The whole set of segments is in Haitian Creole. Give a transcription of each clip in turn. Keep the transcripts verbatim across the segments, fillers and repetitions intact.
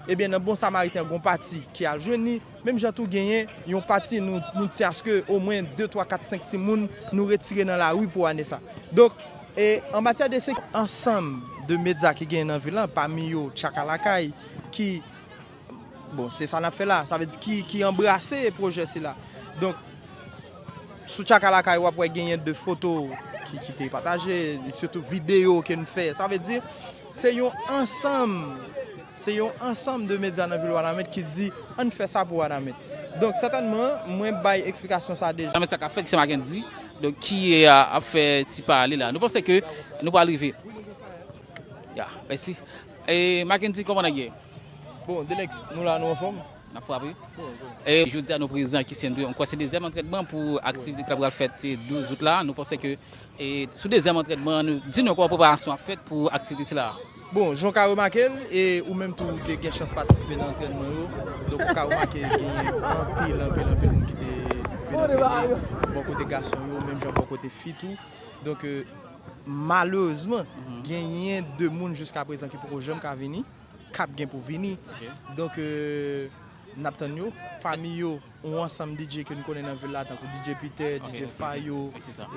Ebyen, nan Bon Samariten an, gen yon pati ki al jwenn li. Menm jan tou, genyen yon pati, nou, nou di aske omwen de, twa, kat, senk timoun nou retire nan lari pou ane sa. Donk, e, an matyè de sekirite, ansanm de medya ki genyen nan vil lan, pami yo Tchaka Lakay, ki, bon, se sa n ap fè la, sa vle di ki, ki anbrase pwojè sila. Donk, sou Tchaka Lakay, w ap wè genyen de foto ki, ki te pataje, sitou videyo ke n fè. Sa vle di, se yon ansanm, se yon ansanm de medya nan vil Wanament ki di, ann fè sa pou Wanament. Donk, sètènman, mwen bay eksplikasyon sa deja. Wanament sa k ap fèt, ki se Mackendy, donk, ki, e, a, ap fè ti pale la. Nou panse ke nou pral rive. Ya, mèsi. E, Mackendy, kòman nèg ye? Bon, Delex, nou la, nou anfòm? N ap frape. E jodi a nou prezan ki se, m kwè se dezyèm antrènman pou aktivite k ap pral fèt, e, douz out la. Nou panse ke, e, sou dezyèm antrènman, nou, di nou kòman preparasyon ap fèt pou aktivite sila. Bon, jan w ka remake l, e ou menm tou ou te gen chans patisipe nan antrènman yo. Donk ou ka remake genyen anpil, anpil, anpil moun ki te vin antrene bò kote gason yo, menm jan bò kote fi tou. Donk, e, malerezman, genyen de moun jiska prezan ki poko janm ka vini, k ap gen pou vini. Donk, e, n ap tann yo. Pami yo, yon ansanm D J ke n konnen nan vil la, tankou D J Peter, D J Fayo,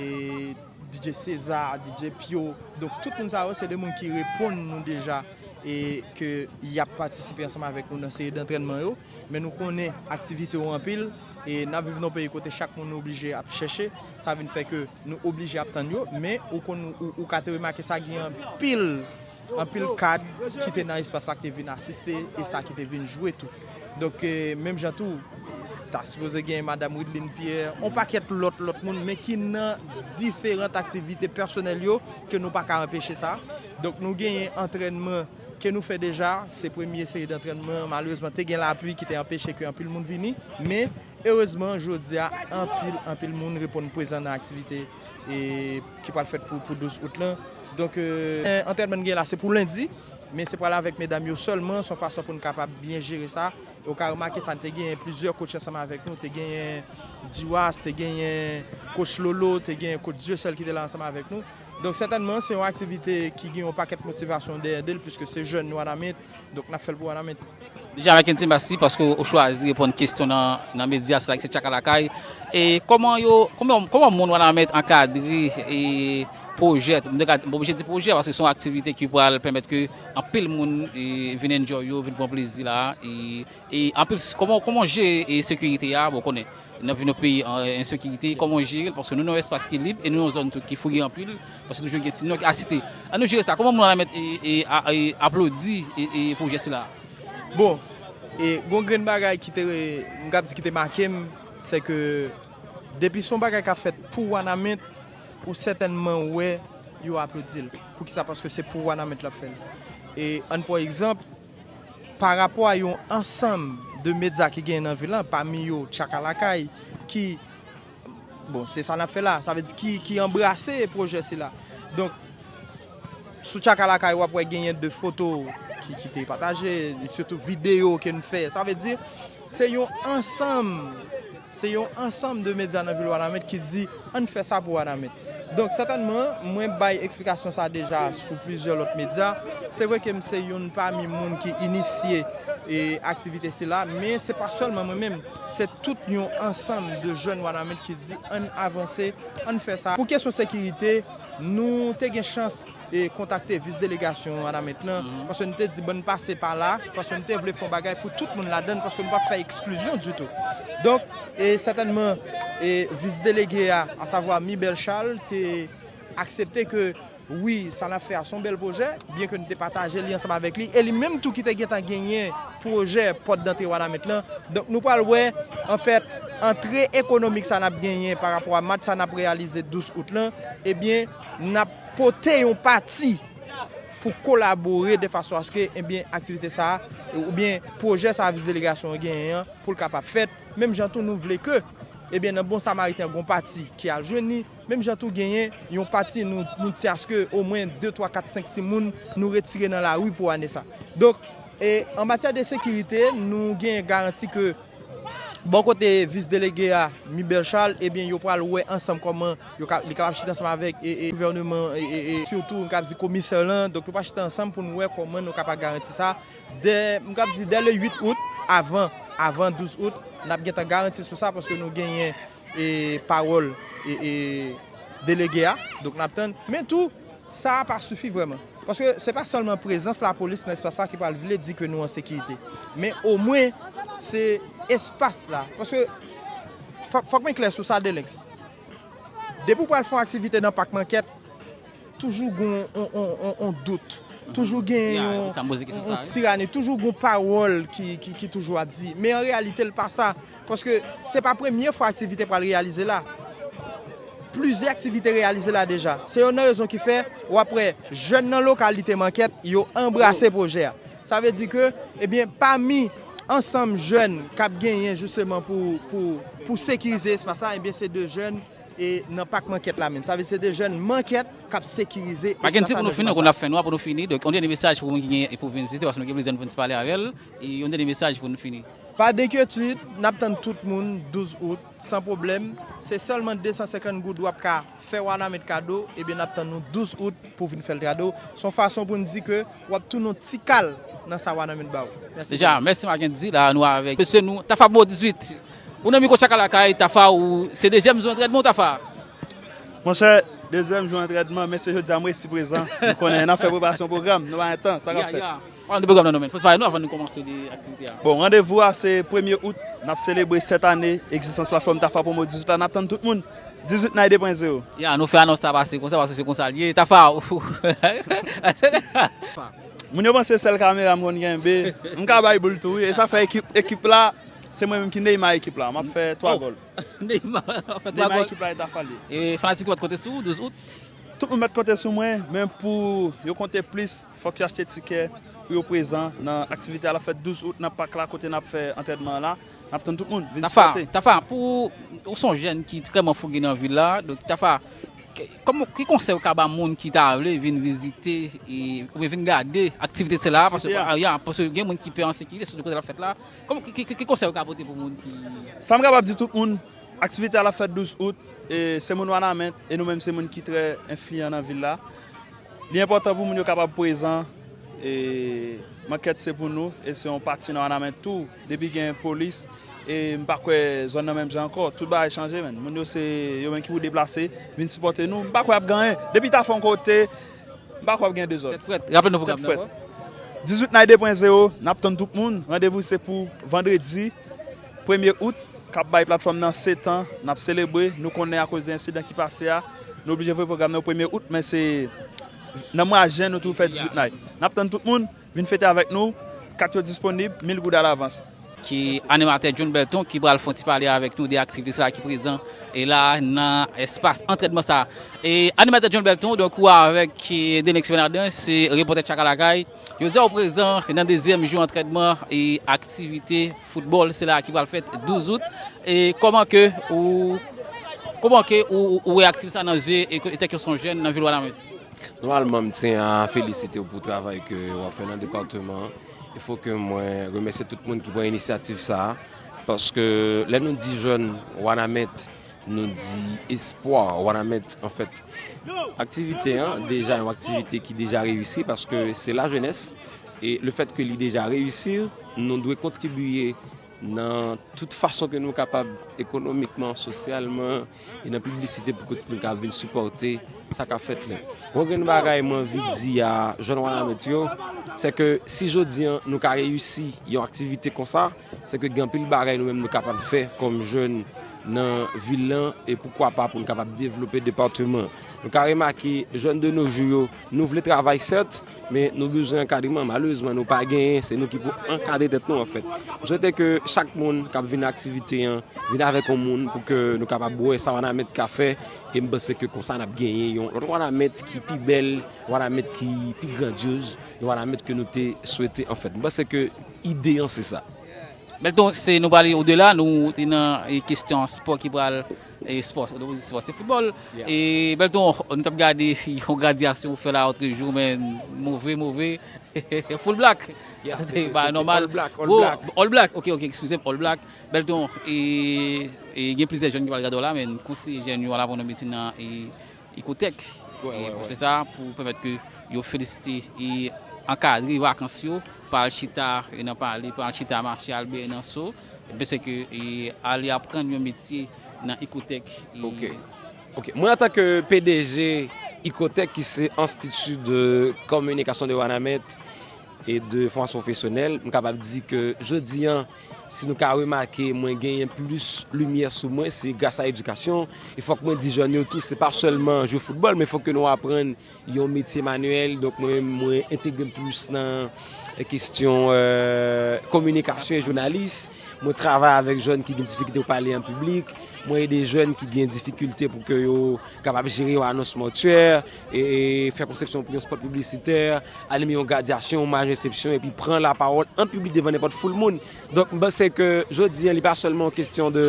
e D J Cesar, D J Pio. Donk, tout moun sa yo, se de moun ki reponn nou deja e ke y ap patisipe ansanm avèk nou nan seri dantrènman yo. Men nou konnen aktivite yo anpil, e n ap viv nan yon peyi kote chak moun oblije ap chèche. Sa vin fè ke nou oblije ap tann yo, men ou konn, ou, ou ka te remake sa, gen anpil, anpil kad ki te nan espas la ki te vin asiste e sa ki te vin jwe tou. Donk, e, menm jan tou, ta sipoze gen Madanm Wideline Pierre, yon pakèt lòt, lòt moun, men ki nan diferan aktivite pèsonèl yo, ke nou pa ka anpeche sa. Donk, nou genyen antrènman ke nou fè deja, se premye seri dantrènman, malerezman, te gen lapli ki te anpeche ke anpil moun vini, men erezman, jodi a, anpil, anpil moun reponn prezan nan aktivite, e, ki pral fèt pou, pou douz out lan. Donk, e, antrènman n gen la, se pou lendi, men se pral avèk medam yo sèlman, se yon fason pou n kapab byen jere sa. E w ka remake sa, n te genyen plizyè coach ansanm avèk nou, te genyen Diwas, te genyen coach Lolo, te genyen coach Dieuseul ki te la ansanm avèk nou. Donk, sètènman, se yon aktivite ki gen yon pakèt motivasyon dèyè de l, piske se jèn Wanament, donk n ap fè l pou Wanament. Deja, Mackendy, mèsi paske w chwazi reponn kesyon nan, nan medya sa, ki se Tchaka Lakay. E kòman yo, kòman, kòman moun Wanament ankadre e pwojè, m oblije di pwojè, paske se yon aktivite ki pral pèmèt ke anpil moun, e, vin enjoy yo, vin pran plezi la, e, e anpil, kòman, kòman jere, e, sekirite a, bon, konnen, n ap viv nan peyi an ensekirite, kòman jere l, paske nou nan yon espas ki lib, e nou nan yon zòn tou ki fouye anpil, paske toujou gen ti non ki asite. An nou jere sa, kòman moun Wanament, e, e, a, e, aplodi, e, e, pwojè sila? Bon, e, gon grenn bagay ki te, m kab di ki te make m, se ke depi se yon bagay k ap fèt pou Wanament, ou sètènman wè yo aplodi l. Poukisa? Paske se pou Wanament l ap fè l. E ann pran egzanp, pa rapò a yon ansanm de medya ki genyen nan vil lan, pami yo Tchaka Lakay, ki, bon, se sa n ap fè la, sa vle di ki, ki anbrase pwojè sila. Donk, sou Tchaka Lakay, w ap wè genyen de foto ki, ki te pataje, e sitou videyo ke n fè. Sa vle di, se yon ansanm, se yon ansanm de medya nan vil Wanament ki di, ann fè sa pou Wanament. Donk, sètènman, mwen bay eksplikasyon sa deja sou plizyè lòt medya. Se vre ke m se youn pami moun ki inisye, e, aktivite sila, men se pa sèlman mwen menm, se tout yon ansanm de jèn Wanament ki di, ann avanse, ann fè sa. Pou kesyon sekirite, nou te gen chans, e, kontakte vis delegasyon Wanament lan, paske nou te di, ban n pase pa la, paske nou te vle fè yon bagay pou tout moun ladan l, paske nou p ap fè eksklizyon ditou. Donk, e, sètènman, e, vis delege a, asavwa Mibel Charles, te aksepte ke, wi, sa n ap fè a se yon bèl pwojè, byen ke nou te pataje li ansanm avèk li, e li menm tou ki te gentan genyen pwojè pòt dantre Wanament lan. Donk, nou pral wè, anfèt, antre ekonomik sa n ap genyen pa rapò a match sa n ap reyalize douz out lan, ebyen, n ap pote yon pati pou kolabore de fason aske, ebyen, aktivite sa a, oubyen pwojè sa a vis delegasyon an genyen an, pou l kapab fèt. Menm jan tou, nou vle ke, ebyen, nan Bon Samariten an, gon pati ki al jwenn li. Menm jan tou, genyen yon pati, nou, nou di aske omwen de, twa, kat, senk timoun nou retire nan lari pou ane sa. Donk, e, an matyè de sekirite, nou genyen garanti ke Bò kote vis delege a, Mibel Charles, ebyen, yo pral wè ansanm kòman yo ka, li kapab chita ansanm avèk e, e, gouvèneman, e, e, e, sitou, m kab di komisè lan. Donk, yo pral chita ansanm pou n wè kòman nou kapab garanti sa. Dè, m kab di, dè le uit out, avan, avan douz out, n ap gentan garanti sou sa, paske nou genyen, e, pawòl, e, e, delege a. Donk, n ap tann. Men tou, sa a pa sifi vrèman. Paske se pa sèlman prezans lapolis nan espas la ki pral vle di ke nou an sekirite. Men omwen, se espas la. Paske fòk, fòk mwen klè sou sa, Delinx. Depi w pral fè yon aktivite nan Pak Mankèt, toujou gen yon, yon, yon, yon, yon dout. Toujou gen yon, yon tirani, toujou gen pawòl ki, ki, ki toujou ap di. Men an reyalite, l pa sa. Paske se pa premye fwa aktivite pral reyalize la. Plizyè aktivite reyalize la deja. Se youn nan rezon ki fè w ap wè jèn nan lokalite Mankèt, yo anbrase pwojè a. Sa vle di ke, ebyen, pami ansanm jèn k ap genyen jisteman pou, pou, pou sekirize espas la, ebyen, se de jèn e nan Pak Mankèt la menm. Sa vle di se de jèn Mankèt k ap sekirize espas la. Pa gen di pou nou fini, nou konn ap fè nwa pou nou fini. Donk, yon dènye mesaj pou moun ki gen, pou vin vizite, paske nou gen plizyè moun pou n ti pale avè l. E yon dènye mesaj pou nou fini. Pa denkyetid, n ap tann tout moun douz out, san pwoblèm. Se sèlman de san senkant goud w ap ka fè Wanament kado, ebyen n ap tann nou douz out pou vin fè l kado. Se yon fason pou n di ke w ap tounen yon ti kal nan sa Wanament ba w. Mèsi, Deja, Denis. Mèsi Mackendy, la nou avèk mesye nou, Tafa Mo dizuit. Ou nan mikwo Tchakalakay, Tafa, ou se dezyèm jou antrènman, Tafa? Monchè, dezyèm jou antrènman, mesye, jodi a m resi prezan. Nou konnen, n ap fè preparasyon pwogram, nou pa gen tan, sa k ap fèt. Pale de pwogram nan nou menm. Fò se pale nou avan nou kòmanse de aktivite a. Bon, randevou a se premye out, n ap selebre sèt ane egzistans platfòm Tafa Promo dizuit la, n ap tann tout moun. Dizuit Night de pwen zewo. Ya, nou fè anons sa pase konsa, paske se konsa l ye. Tafa, ou, Moun yo panse sèl kamera m konn kenbe. M ka bay boul tou, wi. E sa fè ekip, ekip la, se mwen menm ki Neymar ekip la. M ap fè twa gòl. Neymar, w ap fè twa gòl. Neymar ekip la e Tafa l ye. E fanatik yo mèt konte sou ou, douz out? Tout moun mèt konte sou mwen, men pou yo konte plis, fòk yo achte tikè pou yo prezan nan aktivite a l ap fèt douz out nan pak la kote n ap fè antrènman an la. N ap tann tout moun, vin sipòte. Tafa, Tafa, pou ou se yon jèn ki trè fouge nan vil la, donk Tafa, ke- kòman, ki konsèy ou ka ba moun ki ta vle vin vizite e, oubyen vin gade aktivite sila a, paske, a, ya, paske gen moun ki pè ensekirite, sitou kote l ap fèt la. Kòman, ki, ki, ki konsèy ou ka pote pou moun ki Sa m kapab di tout moun, aktivite a l ap fèt douz out, e se moun Wanament, e nou menm se moun ki trè enfliyan nan vil la. Li enpòtan pou moun yo kapab prezan, e Mankèt se pou nou, e se yon pati nan Wanament tou. Depi gen polis, e m pa kwè zòn nan menm jan ankò. Tout bagay chanje, menn. Moun yo se yo menm ki pou deplase, vin sipòte nou. M pa kwè ap gen anyen. Depi Tafa yon kote, m pa kwè ap gen dezòd. Tèt frèt. Raple nou pwogram nan ankò. Dizuit Night de pwen zewo, n ap tann tout moun. Randevou se pou vandredi, premye out, k ap bay platfòm nan sèt an, n ap selebre. Nou konnen akoz de ensidan ki pase a, nou oblije voye pwogram nan premye out, men se nan mwa jen nou toujou fè dizuit Night. N ap tann tout moun, vin fete avèk nou, kat yo disponib, mil goud alavans. Ki animatè John Belton ki pral fè yon ti pale avèk nou de aktivite sa ki prezan e la nan espas antrènman sa. E animatè John Belton, donk ou avèk, e, Denex Bernardin, se repòtè Tchakalakay. Jodi a ou prezan nan dezyèm jou antrènman e aktivite foutbòl, se la ki pral fèt douz out. E kòman ke ou, kòman ke ou, ou, ou wè aktivite sa nan zye e ke, etèk yo se yon jèn nan vil Wanament? Nòmalman, m tyen a felisite w pou travay ke w ap fè nan depatman an. E fò ke mwen remèsye tout moun ki pran inisyativ sa a, paske lè nou di jèn Wanament, nou di espwa Wanament, anfèt, aktivite an deja yon aktivite ki deja reyisi, paske se lajenès, e lefètke li deja reyisi, nou dwe kontribiye nan tout fason ke nou kapab, ekonomikman, sosyalman, e nan piblisite pou tout moun ka vin sipòte sa k ap fèt la. Yon grenn bagay mwen anvi di a jèn Wanament yo, se ke si jodi an nou ka reyisi yon aktivite konsa, se ke gen anpil bagay nou menm nou kapab fè kòm jèn nan vil lan, e poukwa pa pou nou kapab devlope depatman. Nou ka remake jèn de nos jours yo, nou vle travay sèt, men nou bezwen ankadreman. Malerezman, nou pa genyen, se nou ki pou ankadre tèt nou, anfèt. M swete ke chak moun k ap vin nan aktivite an vin avèk yon moun pou ke nou kapab wè sa Wanament ka fè, e m panse ke konsa n ap genyen yon lòt Wanament ki pi bèl, Wanament ki pi grandyoz, yon Wanament ke nou te swete, anfèt. M panse ke ide an se sa. Belton, se nou prale odela, nou te nan, e, kesyon spò ki pral, e, spò, spò, se foutbòl. Yeah. E Belton, nou t ap gade yon gradyasyon ou fè la lòt jou, men move, move. Full black. Sa se bagay nòmal. All black, all black. All black, ok, ok, eskize m, all black. Belton, e, e gen plizyè jèn ki pral gade w la, men konseye jèn yo al aprann yon metye nan e, Ecotech. E pou se sa, pou pèmèt ke yo felisite e ankadre vakans yo, pa al chita e nan pale, pa al chita mache, al benyen nan So. Ebyen se ke e ale aprann yon metye nan Ecotech. E Ok. Ok. Mwen, antanke P D G Ecotech, ki se Institut de Communication de Wanament et de Formation Professionnelle, m kapab di ke jodi an, si nou ka remake, mwen genyen plis limyè sou mwen, se gras a edikasyon. E fòk mwen di jèn yo tou, se pa sèlman jwe foutbòl, men fòk ke nou aprann yon metye manyèl. Donk, mwen menm, mwen entegre m plis nan kesyon, euh, kominikasyon e jounalis. Mwen travay avèk jèn ki gen difikilte pou pale an piblik. Mwen ede jèn ki gen difikilte pou ke yo kapab jere yon anons mòtyè, e, e fè konsepsyon pou yon spòt piblisitè, anime yon gradyasyon, yon marj resepsyon, epi pran lapawòl an piblik devan nenpòt foul moun. Donk, m panse ke jodi an, li pa sèlman yon kesyon de,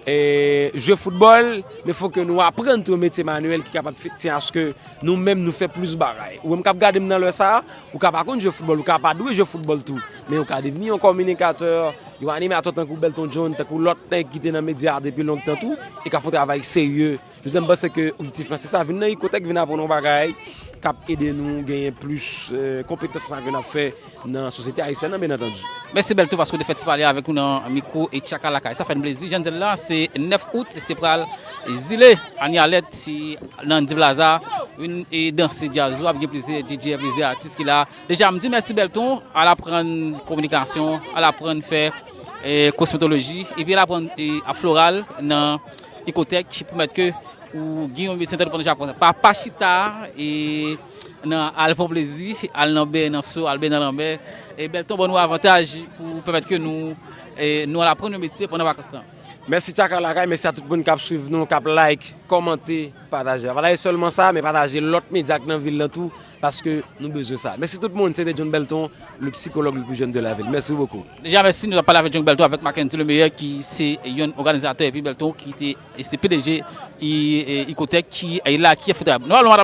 e, jwe foutbòl, men fò ke nou aprann tou yon metye manyèl ki kapab fè, tyen aske nou menm nou fè plis bagay. Ou menm k ap gade m nan lè sa a, ou ka pa konn jwe foutbòl, ou ka pa dwe jwe foutbòl tou, men ou ka devni yon kominikatè, yon animatè tankou Belton John, tankou lòt nèg ki te nan medya a depi lontan tou, e k ap fè yon travay serye. Jodi a, m panse ke objektif lan se sa, vin nan Ecotech, vin aprann yon bagay k ap ede nou genyen plis, eh, konpetans sa ke n ap fè nan sosyete ayisyèn nan, byen antandi. Mèsi Belton paske w te fè ti pale avèk nou nan mikwo e Tchaka Lakay. Sa fè n plezi. Jan n di l la, se nèf out, se pral zile Anialet, se nan Div Plaza, vin e danse djaz ou, ap gen plizyè D J, plizyè atis ki la. Deja, m di mèsi Belton, al aprann kominikasyon, al aprann fè, eh, kosmetoloji, epi al aprann, eh, floral nan Ecotech, pou pèmèt ke ou gen yon medsen tankou pandan Japon. Pa, pa chita, e nan al fè plezi, al nan bè, nan So, al bè nan lanmè. E Belton ban nou avantaj pou pèmèt ke nou, e nou al aprann yon metye pandan vakans lan. Mèsi Tchaka Lakay, mèsi a tout moun k ap swiv nou, k ap like, kòmante, pataje. Pa pataje sèlman sa, men pataje lòt medya k nan vil lan tou, paske nou bezwen sa. Mèsi tout moun, se te John Belton, le psychologue le plus jeune de la ville. Merci beaucoup. Deja, mèsi. Nou t ap pale avèk John Belton, avèk Mackendy Lemeyè, ki se yon òganizatè, epi Belton, ki te, e se P D G i, e, Ecotech, ki, e, la, ki ap fè travay. Nou alon, madanm.